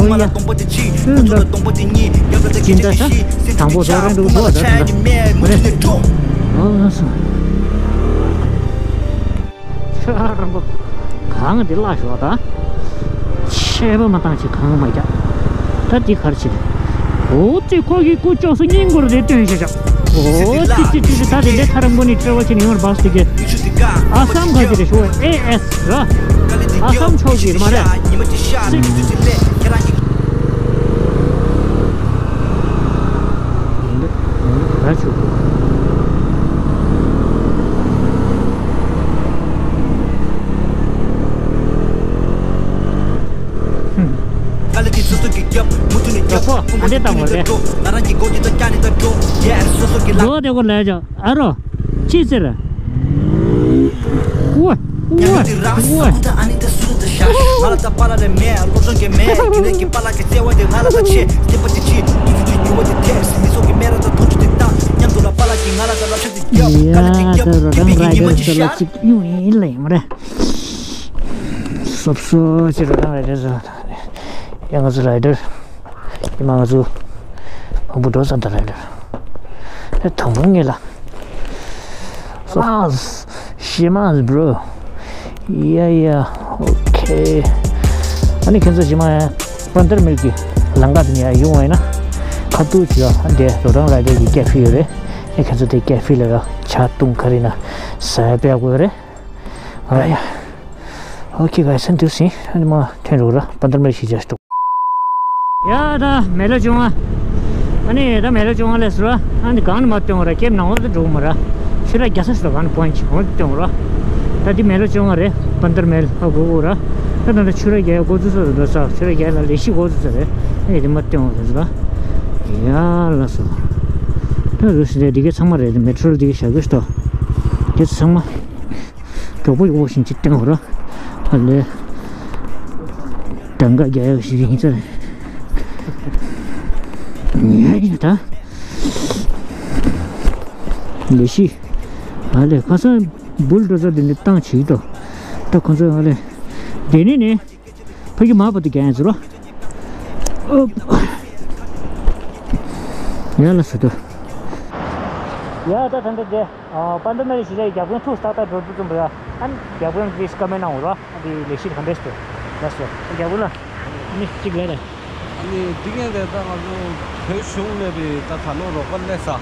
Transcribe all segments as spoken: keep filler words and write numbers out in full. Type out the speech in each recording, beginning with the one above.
ཨོ་ཡ། ཨོ་ཡ། ཅི་འདྲ་ས། དང་པོ་རོགས་རེད་འདུག་འགྲོ་ད་ད་ད། ཨོ་སོ། ཤ་རང་པོ། གང་འདི་བརླག་ཤོག་ད། ཆད་པ་མ་བཏང་ཆེ་གང་མ་རྒྱག་ད་འདི་གར་ཆེ། ཨོ་ཙི་ཁོ་གི་སྐུ་ཅོག་སུ་སྙིང་གོར་དེ་སྟོན་ཤེས་ཤག་ཨོ་ཙི་ཙི་ཙི་ཙི། ད་དེ་འདྲའི་ཐ་རམ་པོ་ནི་ཁྲེལ་བ་ཆེ་ནི་ཡོང་བར་བག་སྟེ་གི། ཨ་སམ་ག་ཅི་རེད་ཤོག་ཨེ་ཨེས་ར། ཨ་སམ་ཕྱོགས་ཀྱི་མ་རེད། ད་ཆུ། ཨ་འདྲེ་བཏང་བ་རེད། ང་རང་གི་སྒོ་འདི་ད་བཀྱག་ནི་ད་འགྲོ། ཡེ་སོ་སོ་གི་ལག་འགྲོ་དེ་གོ་ལས་ཅོ་ཨ་རོ། ཅི་ཟེར། ཝ་ཝ་ཝ། ང་ལ་ད་པཱ་ལགས་ལས་མེད་སློབ་སྦྱོང་གི་མེད། ཁྱེད་རང་གི་པཱ་ལགས་ཀྱི་བརྩེ་བ་དེ་ང་ལ་ད་ཆེ། སེམས་པ་དེ་ཆེ་དུས་ཚོད་ཀྱི་འགྱུར་བ་དེ་ཐེབས། མི་ཚོགས་ཀྱི་སྨད་ར་ད་མཐོང་ཆུ་དེ་བཏང་མཉམ་དུ་ལ་པཱ་ལགས་ཀྱིས་ང་ལ་ད་བསླབ་བྱ་དེ་རྒྱབ། དཀའ་ལས་དེ་རྒྱབ་དེ་བས་ཀྱི་ཉི་མ་ཅིག་ཤར། སོབ་སོ་ཅི་རོ་དང་རེད་དེ་སོ། ཡ་ང་ཚོ་རའི་ཌར། ཡ་མ་ང་ཚོ། ཧོ་བུ་འགྲོ་ས་ད་རའི་ཌར། ཨེ་དང་པོ་ངེས་ལ། ཤེ་མཱས་ཤེ་མཱས་བྷྲོ། ཡ་ཡ། ཨོ་ཁེ། ཨ་ནི་ཁྱེད་ཚོ་ཇི་མ་ཡ། པན་དར་མིལ་གི་ལམ་ཁ་དེ་ནས་ཡ་ཡོང་བ་ཡིན་ན། ཁ་ཐུག་ཅིག་ཡ་འདི་རོ་ཊང་རའི་ཌར་གི་ཀེ་ཧྥེ་ཡོད་རེད། ཨེ་ཁྱེད་ཚོ་དེ་ཀེ་ཧྥེ་ལ་ཡ་ཇ་བཏུང་ག་རེ་ན་ཟ་ཡ་སྤྲད་དགོས་རེད། ཨ་ཡ། ཨོ་ཁེ་ག་སན་དུ་སིན་ཨ་ནི་མ་ཐོན་རོགས་ར་པན་དར་མིལ་ཤི་ཇ་སྟོ། ཡ་ད་མེ་ལོ་བཅོ་ལྔ། ཨ་ནི་ད་མེ་ལོ་བཅོ་ལྔ་ལས་སུ་ར། ཨ་ནི་གང་ནི་མ་སྟོན་ར་ཀེབ་ནང་བར་དུ་འགྲོ་མ་ར། ཤི་ར་རྒྱ་ས་སུ་ར་གང་ནི་པོན་ཆི་འོ་སྟོན་ར། ད་འདི་མེ་ལོ་བཅོ་ལྔ་རེད་པན་དར་མིལ་ཨ་གོ་གོ་ར། ད་ད་ད་ཆུ་ར་རྒྱ་ཡ་གོ་ཚུ་ས་ར་ད་ས་ཆུ་ར་རྒྱ་ལ་ལས་ཤི་གོ་ཚུ་ས་རེད། ཨ་ནི་འདི་མ་སྟོན་ར་སུ་ར། ཡ་ལ་སོ། ད་རུ་སི་དེ་འདི་ག་ཚང་མ་རེད་མེ་ཊོ་རོལ་འདི་ག་བཞག་གི་སྟོ། འདི་ཚང་མ། མགྱོགས་པོ་ཡོད་བཞིན་ཅིག་བསྟན་འོ་ར། ཨ་ལེ། གྲངས་ཀ་རྒྱག་ཡག་ཞིག་ཡིན་ཚར། ཉལ་ཡིན་ད། ལེ་ཤི། ཨ་ལེ་ཁ་སང་བུལ་ཌོ་ཛར་དེ་འདྲ་བཏང་བྱེད་ཀྱི་འདུག་ད་ཁོ་ཚོ་ཨ་ལེ། དེ་ནས་ནི། ཕ་གི་མ་བ་དུ་རྒྱག་ཡང་ཟེར་རོ། ཡ་ལ་སུ་དུ། ཡ་ད་ད་འདི་རེད། ཨ་པན་དར་མིལ་ལ་ཞིག་རེད་རྒྱ་དཔོན་ཐུགས་ཏག་ཏག་འགྲོ་འདུག་ཙམ་པ་ཡ། ཨ་ནི་རྒྱ་དཔོན་པི་ལི་སི་ཀ་མེན་ཊི་གནང་འོ་ར། ཨ་འདི་ལས་གཞི་ག་འདྲས་སུ། ལགས་སོ། རྒྱ་དཔོན་ལ། ཨ་ནི་གཅིག་ལས་རེད། ཨ་ནི་འདི་ངས་དེ་ད་ང་ཚོ་བོད་གཞུང་ནས་རེད་ད་ད་ལོ་རོགས་པ་སླེབས་ས། ཨ་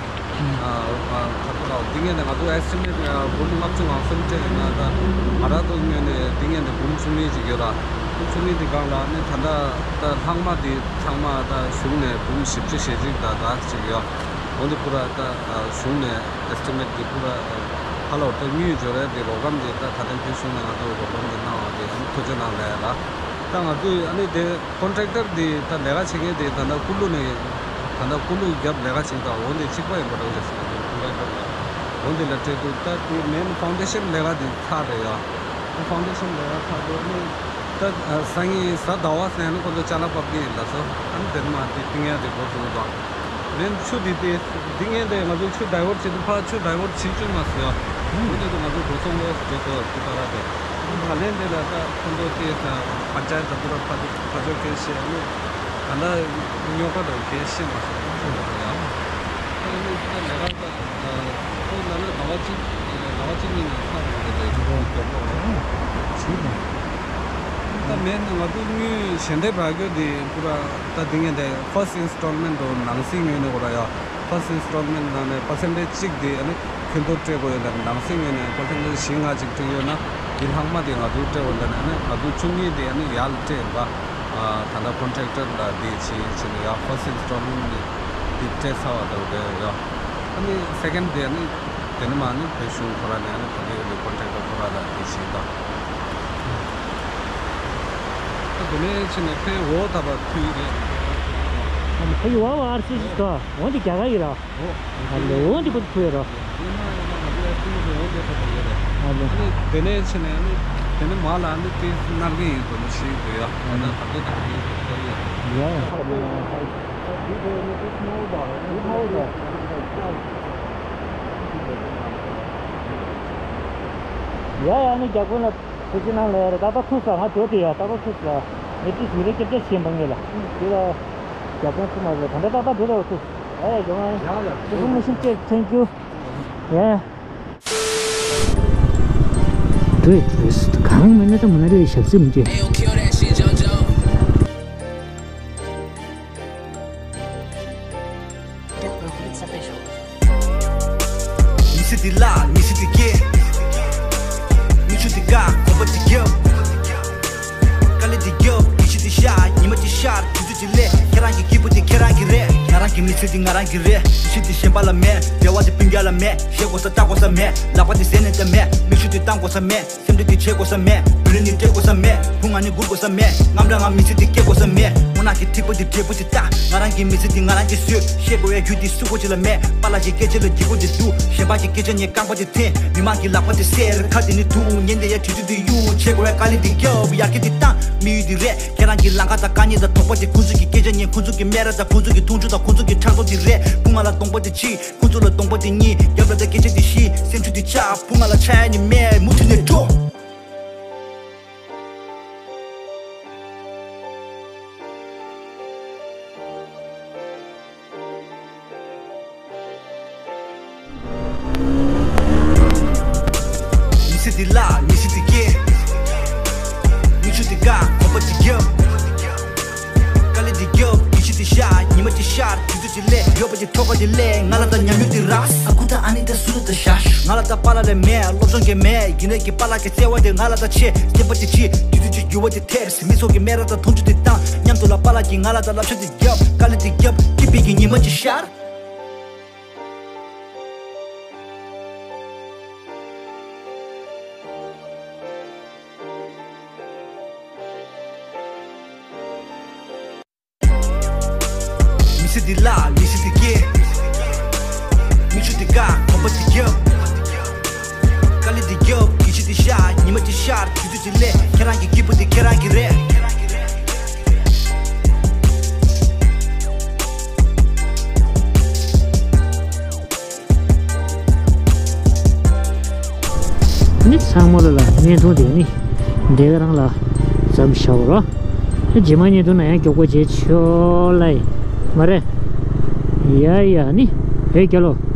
ཨ་ད་ལྟ་ལ་འདི་ངས་དེ་ང་ཚོ་ཨེ་སི་ཊི་མེ་ཊི་འབུམ་ལྔ་བཅུ་ང་གསུམ་སྤྲད་ཡོད་ན་ད་ང་རང་ཚོ་ངོས་ནས་འདི་ངས་དེ་འབུམ་བཅུ་གཉིས་ཅིག་ཡོད་ར། འབུམ་བཅུ་གཉིས་དེ་སྒང་ལ་ཨ་ནི་ད་ལྟ་ད་ལྷག་མ་དེ་ཚང་མ་ད་གཞུང་ནས་འབུམ་བཞི་བཅུ་ཞེ་གཅིག་ད་ད་ཅིག་ཡོད། འོན་ཏེ་པུ་ར་ད་གཞུང་ནས་ཨེ་སི་ཊི་མེ་ཊི་དེ་པུ་ར་ཧ་ལོ་ད་དངུལ་འབྱོར་རེད་དེ་རོགས་རམ་དེ་ད་ད་ལན་བོད་གཞུང་ནས་ང་ཚོ་རོགས་རམ་དེ་གནང་བ་དེ་ཐུགས་རྗེ་གནང་ལས་ལ། ད་ང་ཚོས་ཨ་ནི་དེ་ཀོན་ཊེག་ཊར་དེ་ད་ལས་ཀ་བྱེད་མཁན་དེ་ད་ལྟ་ཀུ་ལུ་ནས་ད་ལྟ་ཀུ་ལུ་རྒྱབ་ལས་ཀ་བྱེད་ད་འོ་དེ་གཅིག་པ་ཡིན་པ་འདྲ་བོ་རེད་ཟེར་ན་ཀོན་ཊེག་ཊར་ལ་འོ་དེ་ལ་སྤྲད་འདུག་ད་དེ་མེན་ཕའུན་ཌེ་ཤན་ལས་ཀ་དེ་ཚར་རེད་ཡ། ཕའུན་ཌེ་ཤན་ལས་ཀ་ཚར་འདུག་ཨ་ནི་ད་སང་ཉིན་གཟའ་ཟླ་བ་ཟེར་ན་ཁོ་ཚོ་ཅ་ལག་ཕབ་ཀྱི་ཡིན་ལ་སོ། ཨ་ནི་དེར་མ་དེ་ཏིང་ཡ་དེ་འགོ་བཙུགས་དང་། མེན་ཆུ་དེ་དེ་འདི་ངན་དེ་ང་ཚོ་ཆུ་ཌའི་ཝར་བྱེད་དུས་ཕར་ཆུ་ཌའི་ཝར་བྱེད་བཅུག་མ་སོང་ཡ། འོ་དེ་ཚོ་ང་ཚོ་འགྲོ་སོང་ལོག་འགྲོ་དགོས་ཡ་ཁུ་ད་ར་དེ། ད་ལན་དེ་ལ་ད་ཁོ་ཚོ་དེ་ད་ཕར་ཅའི་ད་དུ་ར་ཕར་ཕར་ཅོ་ཁེ་ཤེ་ཨ་ནི་ད་ལྟ་རྙོག་པ་དང་ཁེ་ཤེ་མ་སོང་ཡ། ཨ་ནི་ད་ལས་ཀ་ད་ཁོ་ལ་ན་ཟླ་བ་གཅིག་ཟླ་བ་གཅིག་གཉིས་ནང་ཚར་རེད་དེ་ལས་ཀ་ད་ལོ་ར་བྱེད་དེ། ད་མེད་ན་ང་ཚོ་དངུལ་ཞལ་འདེབས་རག་རྒྱུ་དེ་པུ་ར་ད་དེ་ངས་དེ་ཕར་སི་ཊི་ཨིན་སི་ཊོལ་མེན་ཊི་འདུག་ནང་སྲིད་ངོས་ནས་འོ་ར་ཡ། ཕར་སི་ཊི་ཨིན་སི་ཊོལ་མེན་ཊི་ནང་ནས་པར་སེན་ཊེ་ཇི་གཅིག་དེ་ཨ་ནི་ཁྱོད་ཚོར་སྤྲད་དགོས་ཡོད་ལ་ནང་སྲིད་ངོས་ནས་པར་སེན་ཊེ་ཇི་བཞི་ལྔ་ཅིག་སྤྲད་ཡོད་ན་དེ་ལྷག་མ་དེ་ང་ཚོར་སྤྲད་འོ་ལ་ནི་ཨ་ནི་ང་ཚོ་བཅུ་གཉིས་དེ་ཨ་ནི་ཡར་ལ་སྤྲད་ཡིན་པ། ད་ལྟ་ཀོན་ཊེག་ཊར་ལ་དེ་བྱེད་བྱེད་ནས་ཡ་ཕར་སི་ཊི་ཨིན་སི་ཊོལ་མེན་ཊི་དེ་དེ་སྤྲད་ཚར་བ་དང་དེ་ཡ། ཨ་ནི་སེ་ཀེན་ཌི་དེ་ཨ་ནི་དེ་ནི་མ་ནི་བོད་གཞུང་ཁོ་ར་ནས་ཨ་ནི་ཕ་གི་ཡོད་པའི་ཀོན་ཊེག་ཊར་ཁོ་ར་ལ་དེ་བྱེད་དང་། ཨ་དེ་ནས་ཕྱིན་ནས་ཕའི་འོ་ད་བར་ཐུག་ཡི་རེད། ཨ་ནི་ཕ་གི་འོ་བ་ཨར་སི་སི་ཀ་འོ་འདི་རྒྱ་གར་ཡི་ར། ཨ་ལེ་འོ་འདི་པོ་ཐུག་ཡོད་ར། ཨ་ལེ། དེ་ནས་ཕྱིན་ནས་ནི་དེ་ནི་མ་ལ་ནི་དེ་སྣར་གི་ཡིན་དུ་ནི་ཤེས་དུ་ཡ། ཨ་ནི་ད་དེ་དེ་དེ་ཡ། ཡ་ཡ་ནི་རྒྱ་དཔོན་ལ་ཐུགས་རྗེ་གནང་ལ་ཡ་རེད། ད་ལྟ་ཐུག་ས་ང་འགྲོ་དེ་ཡ་ད་ལྟ་ཐུག་ས་ངས་ཏིས་ཡུ་རེ་སྐྱབས་རྒྱ་ཞེན་པ་ངེས་ལ་དེ་ལ་རྒྱ་དཔོན་ཐུག་མ་རེད། ད་ལྟ་ད་ལྟ་འགྲོ་ད་ཐུག་ཡ་ཡ་རྒྱ་དཔོན་ཡ་ཡ་ཐུགས་མི་ཤིན་ཅེ་thank you ཡ། འགྲོ་ཡི་འགྲོ་ཡི་གང་མིན་ན་ད་མ་ན་རེ་ཞག་རྩིས་མི་བྱེད། མི་ཚེ་འདི་ལ་མི་ཚེ་འདི་སྐྱེ། མི་ཆུ་འདི་ཀ་གོམ་པ་འདི་རྒྱབ། དཀའ་ལས་འདི་རྒྱབ། འདི་ཕྱི་འདི་ཤར། ཉི་མ་འདི་ཤར། དུས་ཚོད་འདི་ལས། ཁྱེད་རང་གི་སྐྱིད་པོ་འདི་ཁྱེད་རང་གི་རེད། ང་རང་གི་མི་ཚེ་འདི་ང་རང་གི་རེད། འདི་ཕྱི་འདི་གཞན་པ་ལ་མེད། འབྲེལ་བ་འདི་སྤུན་ཀྱག་ལ་མེད། བཤད་དགོས་ས་བལྟ་དགོས་ས་མེད། ལག་པ་འདི་ཟས་ནས་ཀྱང་མེད། མིག་ཆུ་འདི་བཏང་དགོས་ས་མེད། སེམས་ཁྲལ་འདི་བྱེད་དགོས་ས་མེད། ལུས་ནི་སྤྲད་དགོས་ས་མེད། ཕུང་ང་ནི་སྒུར་དགོས་ས་མེད། རྔམ་དྲག་ང་མི་ཚེ་འདི་སྐྱེལ་དགོས་ས་མེད། སྔོ་ནག་གི་ཐིགས་པ་འདི་འབྲས་བུ་འདི་ལྟ། ང་རང་གི་མི་ཚེ་འདི་ང་རང་གིས་བཟོས། བཤད་དགོས་ཡ་རྒྱུ་འདི་སུ་གོ་ཅི་ལ་མེད། པཱ་ལགས་ཀྱི་སྐད་ཆ་ལ་འཇིགས་པོ་འདི་འདུག་གཞན་པ་གི་སྐད་ཆ་ཉན། རྐང་པ་འདི་འཐེན། མི་མང་གི་ལག་པ་འདི་གསལ། ཁ་འདི་ནི་འདུག་ཉན་བསྡད་ཡ་དུས་ཚོད་འདི་གཡུག་བྱེད་དགོས་ཡ་དཀའ་ལས་འདི་རྒྱབ། ཡར་རྒྱས་འདི་བཏང་། དམིགས་ཡུལ་འདི་རེད། ཁྱེད་རང་གི་ལམ་ཁ་དང་དཀའ་ཉེན་དང་དོགས་པ་དེ། ཁོང་ཚོ་གི་སྐད་ཆ་ཉན། ཁོང་ཚོ་གི་སྨད་ར་དང་ཁོང་ཚོ་གི་མཐོང་ཆུང་དང་ཁོང་ཚོ་གི་ཕྲག་དོག་དེ་རེད། སྐུ་ངལ་ལ་གདོང་པ་དེ་ཕྱིས། ཁོང་ཚོ་ལ་གདོང་པ་དེ་གཉིས། རྒྱབ་ལ་ད་སྐད་ཆ་དེ་བཞི། སེམས་ཤུགས་དེ་ཆག་སྐུ་ངལ་ལ་ཆགས་ཡ་ནི་མེད། མུ་མཐུད་ནས་འགྲོ། མི་ཚེ་འདི་བརླག་ཉིན་ཤས་འདི་སྐྱེལ། མིག་ཆུ་འདི་འགག་གོམ་པ་འདི་རྒྱབ། དཀའ་ལས་འདི་རྒྱབ། ཡིད་ཆེས་འདི་བཞག་ཉི་མ་འདི་ཤར། དུས་ཚོད་འདི་སླེབས། ཡོད་པ་འདི་ཐོག་ཁ་འདི་སླེབས། ང་ལ་ད་ཉམས་མྱོང་འདི་རག་ཨ་ཁུ་ད་ཨ་ནི་ད་སུ་ལ་ད་བཞག་ང་ལ་ད་པཱ་ལགས་ལས་མེད། སློབ་སྦྱོང་གི་མེད། ཡིན་ནའི་གི་པཱ་ལགས་ཀྱི་བརྩེ་བ་དེ་ང་ལ་ད་ཆེ། བརྟན་པ་འདི་ཕྱི། དུས་ཚོད་ཀྱི་འགྱུར་བ་འདི་ཐེབས། མི་ཚོགས་ཀྱི་སྨད་ར་དང་མཐོང་ཆུང་འདི་བཏང་། མཉམ་དུ་ལ་པཱ་ལགས་ཀྱིས་ང་ལ་ད་བསླབ་བྱ་འདི་རྒྱབ། དཀའ་ལས་འདི་རྒྱབ། སྐྱིད་པའི་གི་ཉི་མ་འདི་ཤར། མི་ཚེ་འདི་བརླག་ཉིན་ཤས་འདི་སྐྱེལ། མིག་ཆུ་འདི་འགག་གོམ་པ་འདི་རྒྱབ། དཀའ་ལས་འདི་རྒྱབ། ཡིད་ཆེས་འདི་བཞག་ཉི་མ་འདི་ཤར། དུས་ཚོད་འདི་སླེབས། ཁྱེད་རང་གི་སྐྱིད་པོ་འདི་ཁྱེད་རང་གི་རེད། ནི་ཚང་མ་ལ་ལ་བརྙན་ཐུང་དེ་ནི་འདི་ག་རང་ལ་མཚམས་བཞག་རོགས། རྗེས་མ་བརྙན་ཐུང་ན་ཡང་མགྱོགས་པོ་བྱེད་ཆོག་ལ་ཡིན་མ་རེད། ཡ་ཡ་ནི་བོད་རྒྱལ་ལོ།